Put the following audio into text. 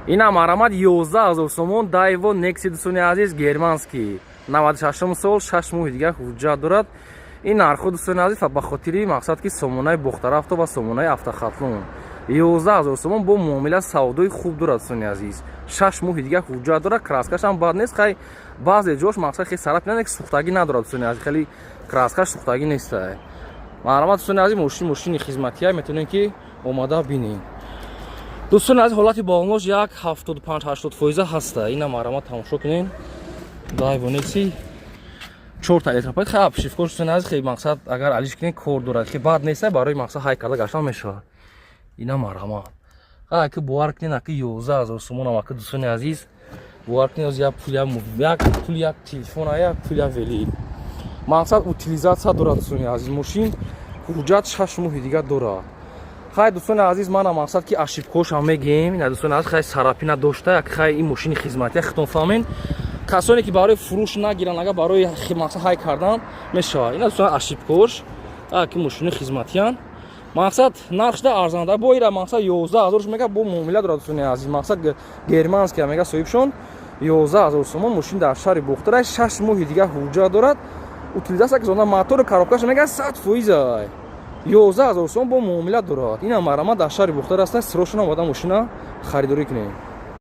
Ина, марҳамат, 11 000 сомон Дайво Некси, дӯстони азиз, германский, 96 сол, 6 моҳи дигар ҳуҷҷат дорад. Ин нархҳо, дӯстони азиз, ба хотири мақсад, ки сомонаи Бохтарафто ва сомонаи Автохатлон. 11 000 сомон бо муомила, савдои хуб дорад, дӯстони азиз. 6 моҳи дигар ҳуҷҷат дорад, краскашам бад нест. Хай, баъзе ҷош, мақсад, хеле сарап не, сӯхтагӣ надорад, дӯстони азиз, хеле краскаш сӯхтагӣ неста. Марҳамат, дӯстони азиз, мошин мошини хизматия, метавонем, ки омада бинем. Дӯстони азиз, ҳолати балонош як 75-80 фоиза ҳаста. Ина, марҳамат, тамошо кунем. Дайво Некси, чорта электропакет, хай, обшивкош, дӯстони азиз, хеле, мақсад, агар алиш кунем, кор дорад, хеле бад неста, барои, мақсад, ҳай карда гаштан мешавад. Ина, марҳамат, хай, ки бовар кунед, аки 11 000 сомонам, аки, дӯстони азиз, бовар кунед, як пул, як пул, як телефон, як пул, як велик. Мақсад, утилизация дорад, дӯстони азиз, мошин ҳуҷҷат 6 моҳи дигар дорад. Хай, дӯстони азиз, мана, мақсад, ки ошибкошам мегем. Ина, дӯстони азиз, хай, царапина дошта, як, хай, ин мошини хизматия, хитон фаҳмен. Касоне ки барои фурӯш нагиранд, агар барои, мақсад, ҳай кардан мешавад. Ина, дӯстони, ошибкош, ки мошини хизматиян, мақсад, нархшда арзанда. Бо ира, мақсад, 11 000 мега, бо муомила дорад, дӯстони азиз. Мақсад, германский мега соҳибшон. 11 000 сомон, мошин дар шаҳри Бохтара, 6 моҳи дигар ҳуҷҷат дорад, утилизация гузаронда, мотору коробкаш мега 100%. 11 000 сомон, бо муомила дорад. Ина, марҳамат, дар шаҳри Бохтар аста, срочно омада мошина харидорӣ кунем.